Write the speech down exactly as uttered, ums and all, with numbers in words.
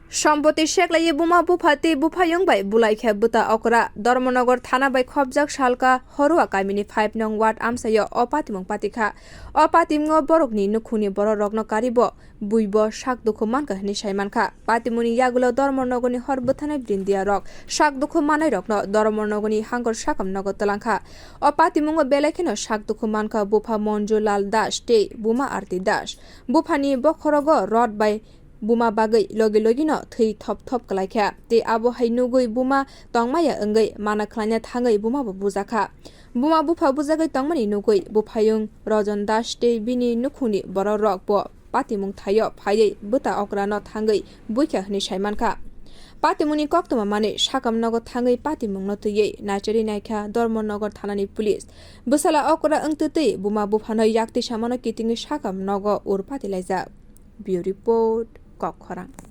Sompoti seklaiwi buma bupha tei buphayung bai bulaikha bwta okra. Dharmanagar thana bai khopjak salka Horwa kamini five nong ward amchaio o patimung patikha. O patimungo borokni nukhungni bororokno karibo buibo sak dukhu mankha hwnwi saimankha. Patimungni yagulo Dharmanagarni hor bwthanai brindiya rok sak dukhu manai rokno Dharmanagarni hangor sakam nogo twlangkha. O patimungo belai kheno sak dukhu mankha bupha Monju Lal Das tei buma Arti Das. Buphani bokhorogo rot bai buma bagwi logi logino thwi thop thop kwlaikha tei abo hai nugwi buma tongmaya wngwi mana khlaina thangwi bumabo bujakha. Buma bupha bujagwi tongmani nugwi buphayung Rajan Das tei bini nukhungni bororokbo patimung thaio phaiwi bwta okrano thangwi buikha hwnwi saimankha. Patimungni koktwma manwi sakam nogo thangwi patimungno twiwi naichari naikha Dharmanagar thanani police. Bwsala okra wngtwtwi buma buphano yaktwi samano kitingwi sakam nogo ur patilaijak. Bureau Report, Kokkhorang.